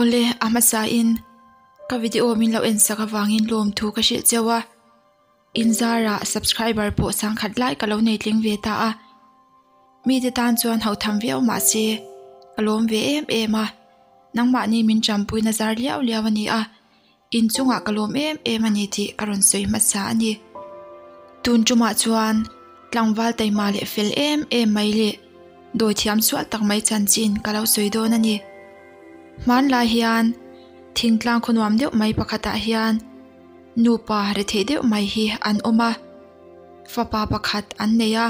Awle, a hmasa in ka video min lo en sak avangin lawmthu ka hrilh cheu a, in zarah subscriber pawh sangkhat lai ka lo nei tling ve ta a, mite tan chuan hautham viau mahse ka lawm ve em em a, nangmahni min tanpuina zar liau liau a ni a. Inchungah ka lawm em em a ni tih ka rawn sawi hmasa a ni. Tun tumah chuan tlangval taima leh fel em em mai leh dawi thiam sual tak mai chanchin ka lo sawi dawn a ni. Hmanlai hian thingtlang khaw nuam deuh mai pakhatah hian nupa rethei deuh mai hi an awm a, fapa pakhat an nei a,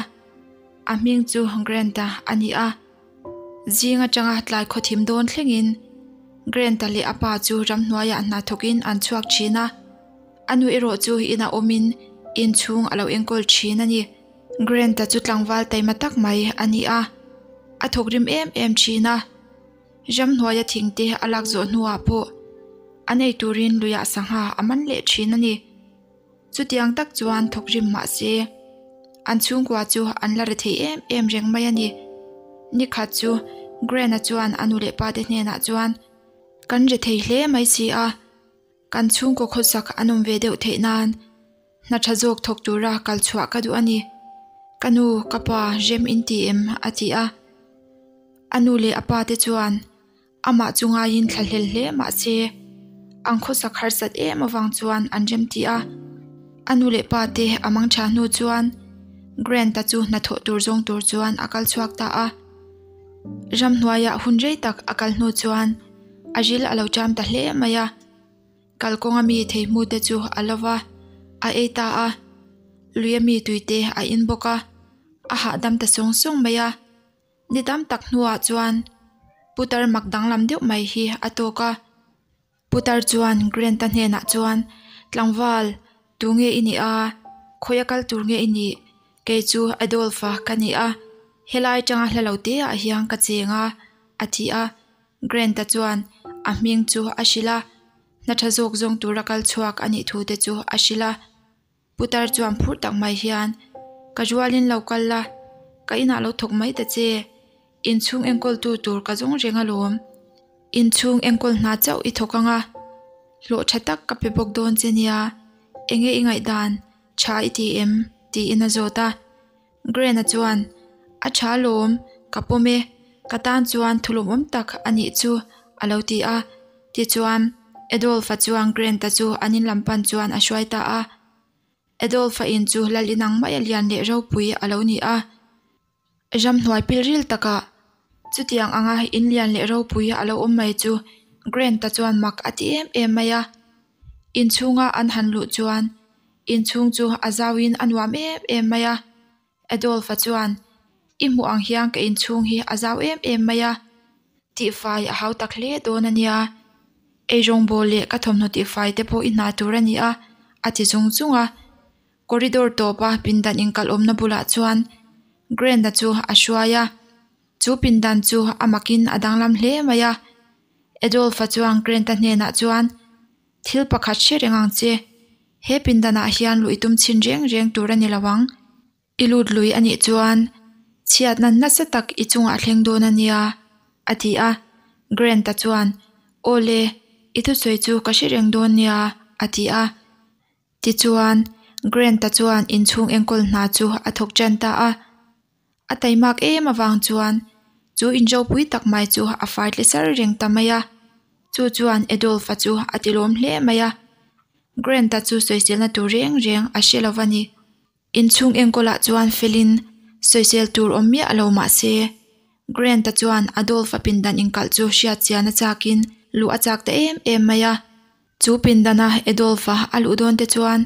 a hming chu Grant-a a ni a. Zing atanga tlai khawthim dawn thlengin Grant-a leh a pa chu ramhnuaiah hna thawkin an chhuak thin a, a nu erawh chu inah awmin inchhung a lo enkawl thin a ni. Grant-a chu tlangval taima tak mai a ni a, a thawk rim em em thin a, ramhnuaia thingte a lak zawh hnuah pawh a nei turin luiah sangha a man leh thin a ni. Chutiang tak chuan thawk rim mah se, an chhungkua chu an la ri thei em em reng mai a ni. Nikhat chu Grant-a chuan a nu leh pa te hnenah chuan, Kan ri thei hle mai si a, kan chhungkaw khawsak an awm ve deuh theih nan hna tha zawk thawk tura kal chhuah ka duh a ni. Ka nu, ka pa, rem in ti em? a ti a. A nu leh a pa te chuan Amah chu ngaiin thla hlel hle mah se, an khawsak harsat em avang chuan an rem ti a. A nu leh pa te a mang tha hnu chuan Grant-a chu hnathawh tur zawng tur chuan a kal chhuak ta a. Ramhnuaiah hun rei tak a kal hnu chuan a ril a lo ṭam ta hle mai a. Kalkawnga mi theihmu te chu a lo va, a ei ta a. Luia mi tui te a in bawk a, a hahdam ta sawng sawng mai a. Ni tam tak hnuah chuan putar mak danglam deuh mai hi a tawk a, putar chuan Grant-a hnenah chuan tlangval tu nge i nih a, khawi a kal tur nge i nih, kei chu Adolf-a ka ni a, helai atanga hla lo te ah hian ka cheng a, a ti a, Grant-a chuan a hming chu a hrilh a, hna tha zawk zawng tura kal chhuak a nih thu te chu a hrilh a. Putar chuan phur tak mai hian, Ka rualin lo kal la, ka inah lo thawk mai ta che. Inchhung enkawltu tur ka zawng reng alawm. Inchhung enkawl hna chauh i thawk ang a, hlawh tha tak ka pe bawk dawn che nia, enge i ngaihdan, tha i ti em? tiin a zawt a. Green-a chuan, A tha alawm, ka pawm e, ka tan chuan thulawmawm tak a nih chu, a lo ti a. Tichuan, Adolf-a chuan Grant-a chu an in lam pan chuan a hruai ta a. Adolf-a in chu lal inang mai a lian leh ropui a lo ni a. Ramhnuai pilril takah chutiang anga in lian leh ropui a lo awm mai chu Grant-a chuan mak a ti em em mai a. Inchhunga an han luh chuan inchhung chu a zauin a nuam em em mai a. Adolf-a chuan, I hmuh ang hian ka inchhung hi a zau em em mai a, tihfai a hau tak hle dawn a nia. Eirawngbawl leh ka thawmhnaw tihfai te pawh i hna tur a ni a, a ti chung chung a. Corridor tawpa pindan inkalh awmna bulah chuan Grant-a chu a hruai a. Chu pindan chu a makin a danglam hle mai a. Adolf-a chuan Grant-a hnenah chuan, Thil pakhat hre reng ang che. He pindanah hian luih tum chhin reng reng tur a ni lo ang. I lut lui a nih chuan chhiatna nasa tak i chungah thleng dawn a nia, a ti a. Grant-a chuan, Aw le, i thusawi chu ka hre reng dawn nia, a ti a. Tichuan, Grant-a chuan inchhung enkawl hna chu a thawk tan ta a. A taimak em avang chuan chu inropui tak mai chu a fai tle sar reng ta mai a. Chu chuan Adolf-a chu a ti lawm hle mai a. Grant-a chu sawiselna tur reng reng a hre lo va ni. Inchhung enkawlah chuan felin sawisel tur awm miah lo mah se, Grant-a chuan Adolf-a pindan inkalh chu hriat chian a chakin luh a chak ta em em mai a. Chu pindana Adolf-a a luh dawn te chuan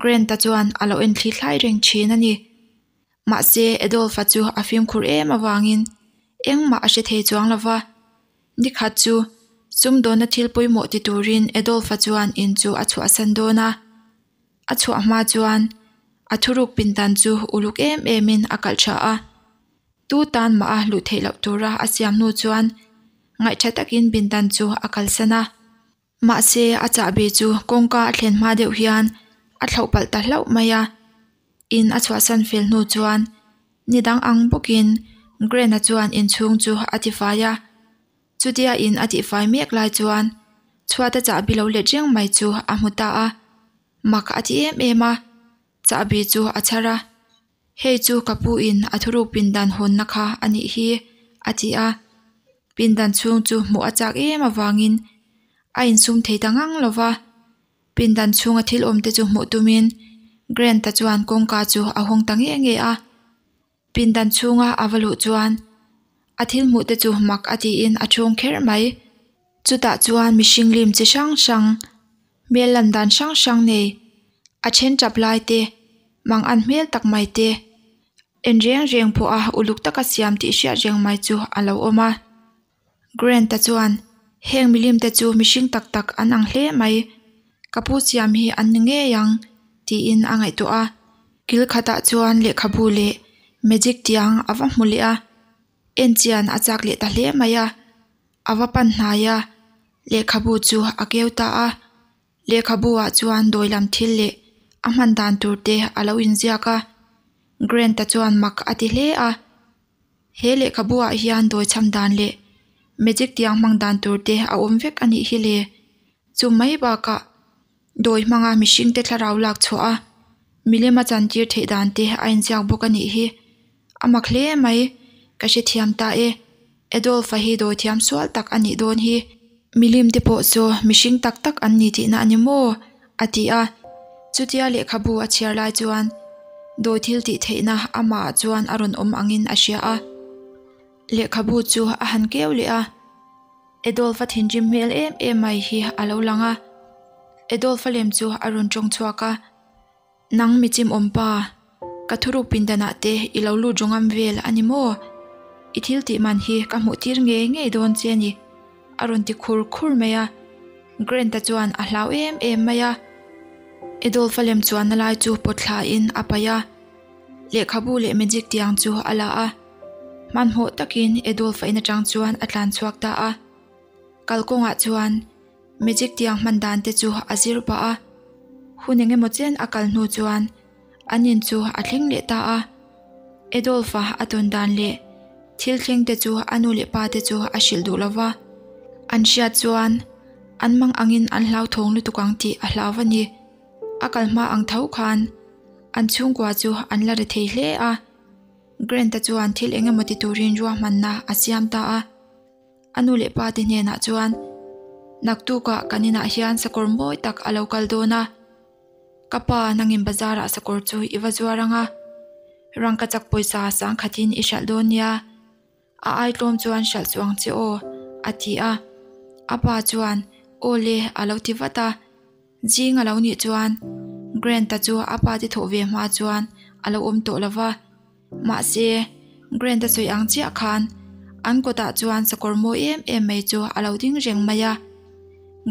Grant-a chuan a lo enthli thlai reng thin a ni. Mahse, Adolf-a chu a fimkhur em avangin engmah a hre thei chuang lo va. Nikhat chu sumdawnna thil pawimawh ti turin Adolf-a chuan in chu a chhuahsan dawn a. A chhuah hma chuan a thuruk pindan chu uluk em emin a kalh tha a. Tu tan mah a luh theih loh tura a siam hnu chuan ngaihtha takin pindan chu a kalsan a. Mahse, a chahbi chu kawngka a thlen hma deuh hian a thlauh palh ta hlauh mai a. In a chhuahsan fel hnu chuan ni dang ang bawkin Grant-a chuan inchhung chu a tifai a. Chutia in a tihfai mek lai chuan chhuata chahbi lo let reng mai chu a hmu ta a, mak a ti em em a, chahbi chu a chhar a. Hei chu ka pu in a thuruk pindan hawnna kha a nih hi, a ti a. Pindan chhung chu hmuh a chak em avangin a insum thei ta ngang lo va. Pindan chhunga thil awm te chu hmuh tumin Grant-a chuan kawngka chu a hawng ta nge nge a. Pindan chhunga a va luh chuan a thil hmuh te chu mak a tiin a chhung kher mai. Chutah chuan mihring lim chi hrang hrang, hmel lan dan hrang hrang nei, a then tap lai te, mang an hmel tak mai te, en reng reng pawha uluk taka siam tih hriat reng mai chu a lo awm a. Grant-a chuan, Heng milim te chu mihring tak tak an ang hle mai, ka pu siam hi an ni ngei ang, tiin a ngaihtuah a. Kil khatah chuan lehkhabu leh magic tiang a va hmu leh a, en chian a chak leh ta hle mai a, a va pan hnai a, lehkhabu chu a keu ta a. Lehkhabu ah chuan dawi lam thil leh a hman dan tur te a lo inziak a, Grant-a chuan mak a ti hle a. He lehkhabu ah hian dawi cham dan leh magic tiang hmang dan tur te a awm vek a nih hi le. Chu mai bakah dawi hmanga mihring te thlarau lak chhuah a milem a chantir theih dan te a inziak bawk a nih hi. A mak hle mai, ka hrethiam ta e. Adolf-a hi dawi thiam sual tak a nih dawn hi. Milim te pawh chu mihring tak tak an ni tihna a ni maw? a ti a. Chutia lehkhabu a chhiar lai chuan dawi thil tih theihna amahah chuan a rawn awm angin a hria a. Lehkhabu chu a han keu leh a. Adolf-a thinrim hmel em em mai hi a lo lang a. Adolf-a lem chu a rawn tawng chhuak a. Nang mi chim awm pa, ka thuruk pindanah te i lo lut rawngam vel a ni maw? I thil tih man hi ka hmuh tir ngei ngei dawn che a ni, a rawn ti khur khur mai a. Grant-a chuan a hlau em em mai a. Adolf-a lem chuanna lai chu pawt thlain a paih a, lehkhabu leh magic tiang chu a la a. Hmanhmawh takin Adolf-a in atang chuan a tlan chhuak ta a. Kalkawngah chuan Magic tiang hman dan te chu a zir pah a, hun eng emaw chen a kal hnu chuan an in chu a thleng leh ta a. Adolf-a a tawn dan leh thil thleng te chu a nu leh pa te chu a hrilh duh lo va, an hriat chuan an mang angin an hlauthawng lutuk ang tih a hlau a ni. A kal hma ang tho khan an chhungkua chu an la ri thei hle a, Grant-a chuan thil eng emaw ti turin ruahmanna a siam ta a. A nu leh pa te hnenah chuan, Naktukah kan inah hian sakawr mawi tak a lo kal dawn a. Ka pa nangin bazarah sakawr chu i va zuar ang a, rangkachak pawisa sangkhatin i hralh dawn nia. A ai tlawm chuan hralh chu ang che aw, a ti a. A pa chuan, Aw le, a lo ti vat a. Zing a lo nih chuan Grant-a chu a pa te thawh ve hma chuan a lo awm tawh lo va. Mahse, Grant-a sawi ang chiah khan an kawtah chuan sakawr mawi em em mai chu a lo ding reng mai a.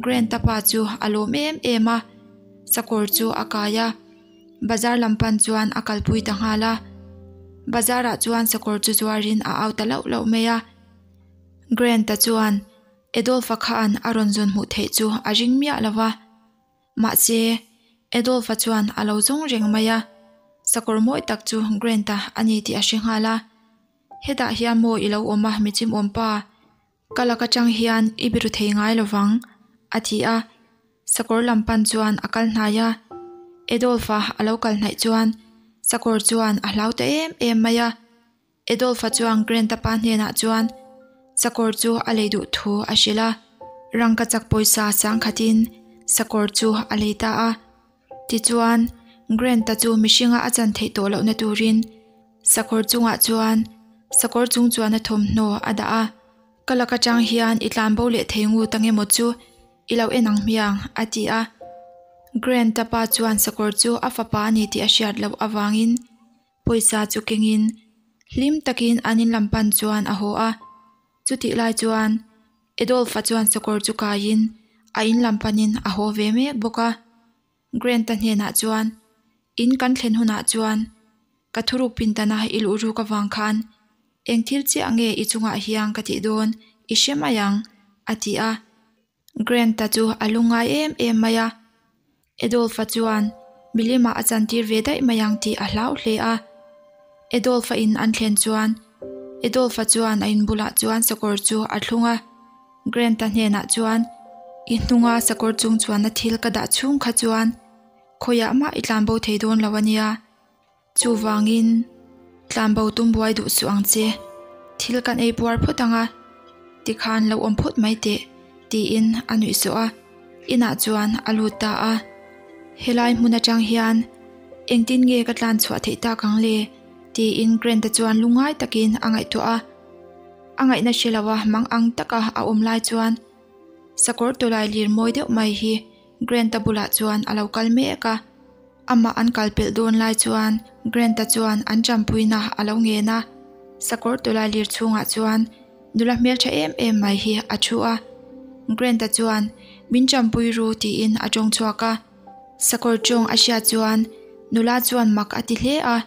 Grant-a pa chu a lawm em em a, sakawr chu a kai a, bazar lam pan chuan a kalpui ta nghal a. Bazarah chuan sakawr chu zuarin a au ta lauh lauh mai a. Grant-a chuan Adolf-a khan a rawn zawn hmuh theih chu a ring miah lo va. Mahse, Adolf-a chuan a lo zawng reng mai a, sakawr mawi tak chu Grant-a a ni tih a hre nghal a. Hetah hian maw i lo awm a mi chimawm pa, ka lak atang hian i biru thei ngai lo vang, a ti a. Sakawr lam pan chuan a kal hnai a, Adolf-a a lo kal hnaih chuan sakawr chuan a hlau ta em em mai a. Adolf-a chuan Grant-a pa hnenah chuan sakawr chu a lei duh thu a hrilh a, rangkachak pawisa sangkhatin sakawr chu a lei ta a. Tichuan, Grant-a chu mihringa a chan theih tawh lohna turin sakawr chungah chuan sakawr chung chuan a thawmhnaw a dah a, Ka lak atang hian i tlanbo leh thei ngut ang emaw chu i lo en ang hmiang, a ti a. Grant-a pa chuan sakawr chu a fapa a ni tih a hriat loh avangin Pawisa chu kengin hlim takin an in lam pan chuan a haw a. Chutih lai chuan Adolf-a chuan sakawr chu kaiin a in lam panin a haw ve mek bawk a. Grant-a hnenah chuan, In kan thlen hunah chuan ka thuruk pintana i luh ruk avang khan eng thil chiah nge i chungah hian ka tih dawn i hre mai ang, a ti a. Grant-a chu a lungngai em em mai a, Adolf-a chuan milimah a chantir ve daih mai ang tih a hlau hle a. Adolf-a in an thlen chuan Adolf-a chuan a in bulah chuan sakawr chu a thlung a. Grant-a hnenah chuan, I hnunga sakawr chung chuanna thil ka dah chhung kha chuan khawiah mah i tlanbo thei dawn lo a nia. Chuvangin, tlanbo tum buai duh suh ang che. Thil kan ei puar phawt ang a, tikhan lo awm phawt mai teh, tiin a nuih sawh a, inah chuan a lut ta a. Helai hmun atang hian engtin nge ka tlan chhuah theih tak ang le? tiin Grant-a chuan lungngai takin a ngaihtuah a. A ngaihna hre lo a mang ang taka a awm lai chuan sakawr tawlai lir mawi deuh mai hi Grant-a bulah chuan a lo kal mek a. Amah an kal pelh dawn lai chuan Grant-a chuan an champuina a lo ngen a. Sakawr tawlai lir chhungah chuan nula hmeltha em em mai hi a thu a. Grant-a chuan min champui ru tiin a tawng chhuak a. Sakawr tawng a hriat chuan nula chuan mak a ti hle a.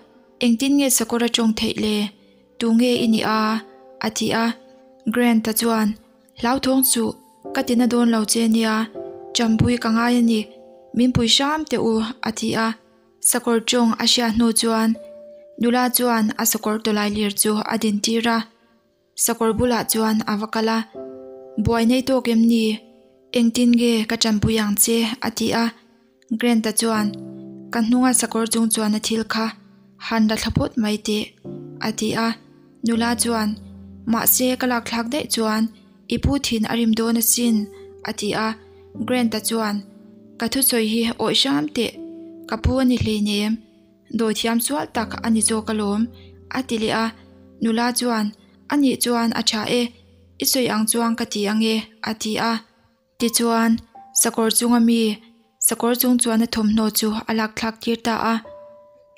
Engtin nge sakawr a tawng theih le? Tunge i nih a? a ti a. Grant-a chuan, Hlauthawng chuh, ka ti na dawn lo che nia, champui ka ngai a ni, min pui hram teh u, a ti a. Sakawr tawng a hriat hnu chuan nula chuan a sakawr tawlai lir chu a din tir a. Sakawr bulah chuan a va kal a, Buai nei tawk em ni? Engtin nge ka tanpui ang che? a ti a. Grant-a chuan, Ka hnunga sakawr chung chuan a thil kha han la thla phawt mai teh, a ti a. Nula chuan, Mahse ka lak thlak daih chuan i pu thin a rim dawn asin, a ti a. Grant-a chuan, Ka thusawi hi awih hram teh, ka pu a ni hleinem. Dawithiam sual tak a ni zawk alawm, a ti leh a. Nula chuan, A nih chuan a tha e, i sawi ang chuan ka ti ang e, a ti a. Tichuan, sakawr chunga mi, sakawr chung chuan a thawmhnaw chu a lak thlak tir ta a.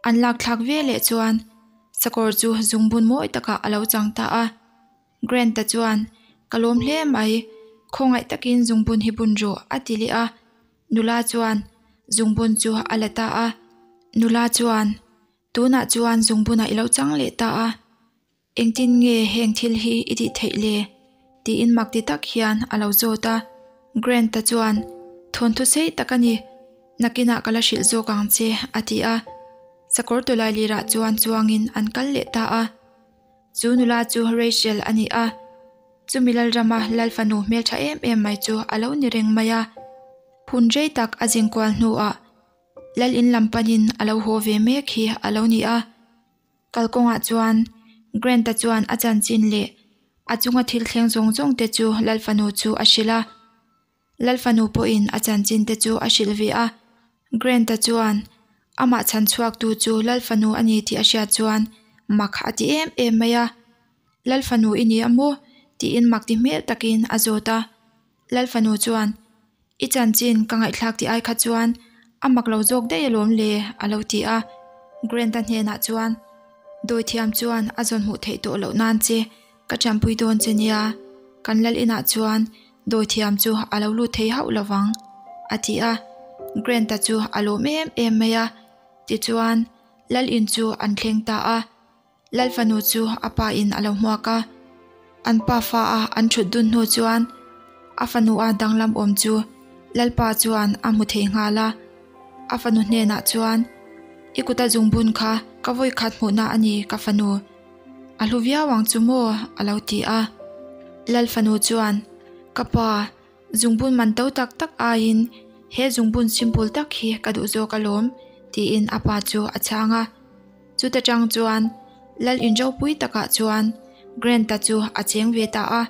An lak thlak ve leh chuan sakawr chu zungbun mawi takah a lo chang ta a. Grant-a chuan, Ka lawm hle mai, khawngaih takin zungbun hi bun rawh, a ti leh a. Nula chuan zungbun chu a la ta a. Nula chuan, Tunah chuan zungbunah i lo chang leh ta a, engtin nge heng thil hi i tih theih le? tiin mak ti tak hian a lo zawt a. Grant-a chuan, Thawnthu sei tak a ni, nakinah ka la hrilh zawk ang che, a ti a. Sakawr tawlai lirah chuan chuangin an kal leh ta a. Chu nula chu Rachel a ni a, chumi Lalrama Lal fanu hmeltha em em mai chu a lo ni reng mai a. Hun rei tak a zingkual hnuah Lal in lam panin a lo haw ve mek hi a lo ni a. Kalkawngah chuan Grant-a chuan a chanchin leh a chunga thil thleng zawng zawng te chu Lal fanu chu a hrilh a. Lal fanu pawhin a chanchin te chu a hrilh ve a. Grant-a chuan amah chhan chhuaktu chu Lal fanu a ni tih a hriat chuan mak a ti em em mai a. Lal fanu i ni a maw? tiin mak ti hmel takin a zawt a. Lal fanu chuan, I chanchin ka ngaihthlak tih ai kha chuan a mak lo zawk daih alawm le, a lo ti a. Grant-a hnenah chuan, Dawithiam chuan a zawn hmuh theih tawh loh nan che Ka ṭanpui dawn che nia, kan lal inah chuan dawithiam chu a lo lut thei hauh lovang, a ti a. Grant-a chu a lawm em em mai a, tichuan lal in chu an thleng ta a. Lal fanu chu a pa in a lo hmuak a, an pa fa a an ṭhut dun hnu chuan a fanu a danglam awm chu lalpa chuan a hmu thei nghal a. A fanu hnenah chuan, I kuta zungbun kha ka vawikhat hmuhna a ni ka fanu. A hlu viau ang chu maw? a lo ti a. Lal fanu chuan, Ka pa, zungbun man to tak tak aiin he zungbun simple tak hi ka duh zawk alawm, tiin a pa chu a chhang a. Chuta tang chuan Lal inropui takah chuan Grant-a chu a cheng ve ta a.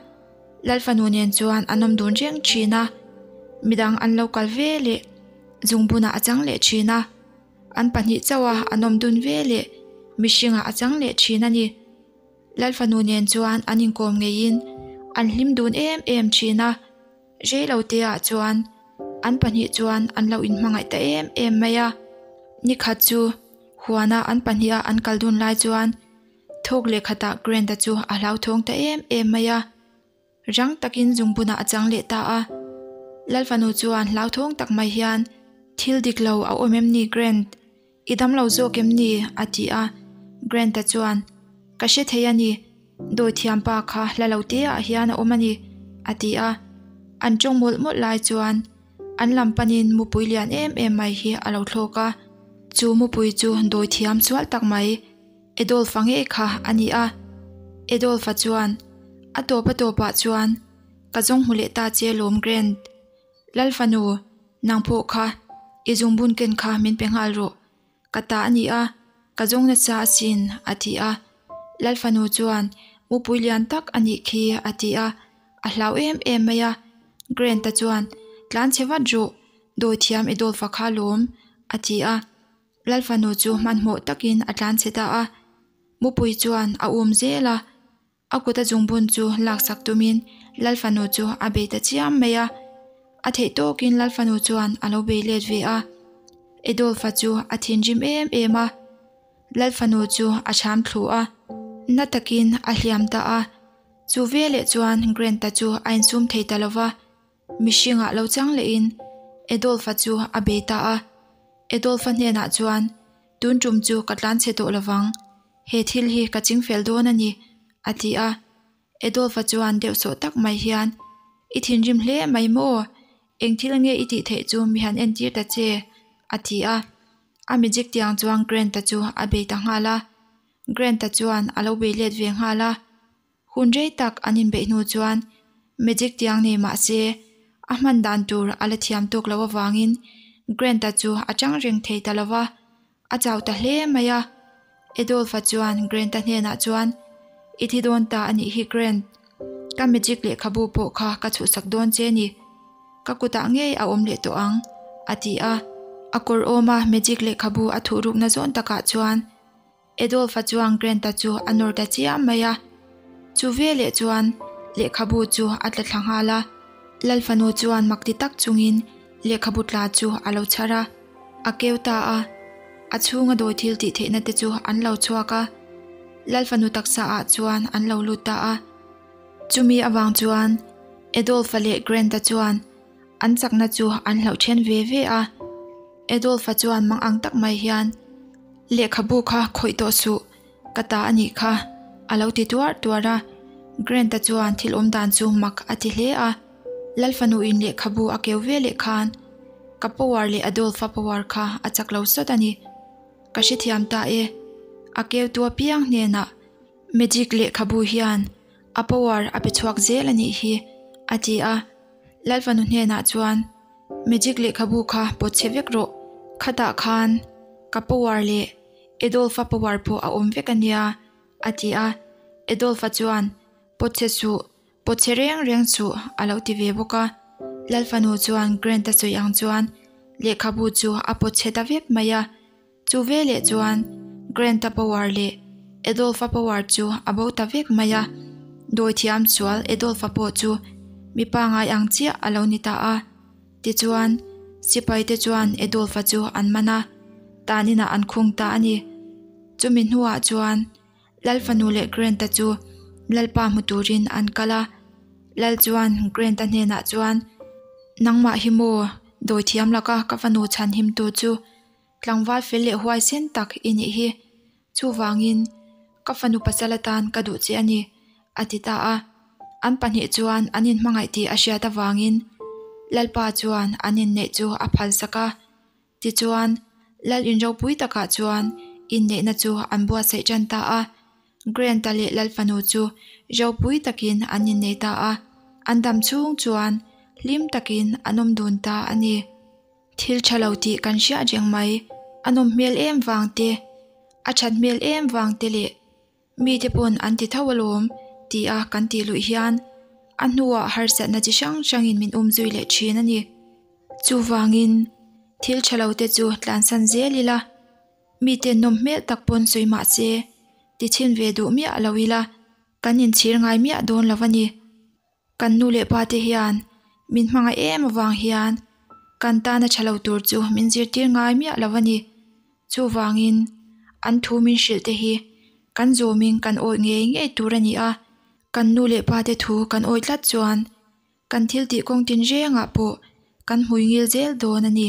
Lal fanu nen chuan an awm dun reng thin a, midang an lo kal ve leh zungbunah a chang leh thin a. An pahnih chauha an awm dun ve leh mihringah a chang leh thin a ni. Lal fanu nen chuan an inkawm ngeiin an hlim dun em em thin a, reilo teah chuan an pahnih chuan an lo inhmangaih ta em em mai a. Nikhat chu huana an pahniha an kal dun lai chuan thawk leh khatah Grant-a chu a hlauthawng ta em em mai a. Rang takin zungbunah a chang leh ta a. Lalfanu chuan hlauthawng tak mai hian, Thil dik lo a awm em ni Grant? I dam lo zawk em ni? a ti a. Grant-a chuan, Ka hre thei a ni, dawithiam pa kha hla lo te ah hian a awm a ni, a ti a. An tawng mawlh mawlh lai chuan an lam panin mupui lian em em mai hi a lo thlawk a. Chu mupui chu dawithiam sual tak mai Adolf-a ngei kha a ni a. Adolf-a chuan, A tawp a tawpah chuan, Ka zawng hmu leh ta che lawm Grant. Lal fanu, nang pawh kha i zungbun ken kha min pe nghal rawh. Ka ta a ni a, ka zawng nasa asin, a ti a. Lal fanu chuan, Mupui lian tak a nih khi, a ti a. A hlau em em mai a. Grant-a chuan, Tlan chhe vat rawh, dawithiam i dawl fa kha lawm, a ti a. Lal fanu chu hmanhmawh takin a tlan chhe ta a. Mupui chuan a um zel a. A kut a zungbun chu laksak tumin Lal fanu chu a bei ta chiam mai a. A theih tawkin Lal fanu chuan a lo bei let ve a. Adolf-a chu a thinrim em em a. Lal fanu chu a chham thlu a. Na takin a hliam ta a. Chu veleh chuan Grant-a chu a insum thei ta lo va. Mihringah lo chang lehin Adolf-a chu a bei ta a. Adolf-a hnenah chuan, Tun tum chu ka tlan chhe tawh lovang. He thil hi ka ching fel dawn a ni, a ti a. Adolf-a chuan deuhsawh tak mai hian, I thinrim hle mai maw? Eng thil nge i tih theih chu mi han entir ta che? a ti a. A magic tiang chuan Grant-a chu a bei ta nghal a. Grant-a chuan a lo bei let ve nghal a. Hun rei tak an inbeih hnu chuan magic tiang nei mah se a hman dan tur a la thiam tawk loh avangin Grant-a chu a chang reng thei ta lo va, a chau ta hle mai a. Adolf-a chuan Grant-a hnenah chuan, I thi dawn ta a nih hi Grant, ka magic lehkhabu pawh kha ka chhuhsak dawn che ni. Ka kutah ngei a awm leh tawh ang, a ti a. A kawr awma magic lehkhabu a thuh rukna zawn takah chuan Adolf-a chuan Grant-a chu a nawr ta chiam mai a. Chu veleh chuan lehkhabu chu a tla thla nghal a. Lalfanu chuan makti tak chungin lehkhabu tla chu a lo chhar a, a keu ta a. A chhunga dawi thil tih theihna te chu an lo chhuak a. Lalfanu taksa ah chuan an lo lut ta a. Chumi avang chuan Adolf-a leh Grant-a chuan an chakna chu an hlauh then ve ve a. Adolf-a chuan mang ang tak mai hian, Lehkhabu kha khawih tawh suh, ka ta a nih kha, a lo ti tuar tuar a. Grant-a chuan thil awm dan chu mak a ti hle a. Lalfanuin lehkhabu a keu ve leh khan, Ka power leh Adolf-a power kha a chak lo sawt a ni. Ka hrethiam ta e. A keutu apiang hnenah magic lehkhabu hian a power a pe chhuak zel a nih hi, a ti a. Lalfanu hnenah chuan, Magic lehkhabu kha pawt chhe vek rawh, khatah khan ka power leh Adolf-a power pawh a awm vek a nia, a ti a. Adolf-a chuan, Pawt chhe suh, pawt chhe reng reng suh, a lo ti ve bawk a. Lalfanu chuan Grant-a sawi ang chuan lehkhabu chu a pawt chhe ta vek mai a. Chu veleh chuan Grant-a power leh Adolf-a power chu a bo ta vek mai a, dawithiam sual Adolf-a pawh chu mi pangai ang chiah a lo ni ta a. Tichuan, sipaite chuan Adolf-a chu an man a, tan inah an khung ta a ni. Chumi hnuah chuan Lal fanu leh Grant-a chu Lalpa hmu turin an kal a. Lal chuan Grant-a hnenah chuan, Nangmah hi maw dawithiam laka ka fanu chhanhimtu chu Tlangval fel leh huaisen tak i nih hi. Chuvangin, ka fanu pasal atan ka duh che a ni, a ti ta a. An pahnih chuan an inhmangaih tih a hriat avangin Lalpa chuan an inneih chu a phalsak a. Tichuan, Lal inropui takah chuan inneihna chu an buatsaih tan ta a. Grant-a leh Lal fanu chu ropui takin an innei ta a. An dam chhung chuan hlim takin an awm dun ta a ni. Thil tha lo tih kan hriat reng mai. A nawm hmel em vang te, a that hmel em vang te leh mite pawn an ti tho alawm tih a kan tih luih hian a hnuah harsatna chi hrang hrangin min um zui leh thin a ni. Chuvangin thil tha lo te chu tlansan zel ila, mite nawm hmel tak pawn sawi mah se ti chhin ve duh miah lo ila kan inchhir ngai miah dawn lo a ni. Kan nu leh pa te hian min hmangaih em avang hian kan tana tha lo tur chu min zirtir ngai miah lo a ni. Chuvangin an thu min hrilh te hi kan zawmin kan awih ngei ngei tur a ni a, kan nu leh pa te thu kan awih tlat chuan kan thil tih kawng tin rengah pawh kan hmui ngil zel dawn a ni.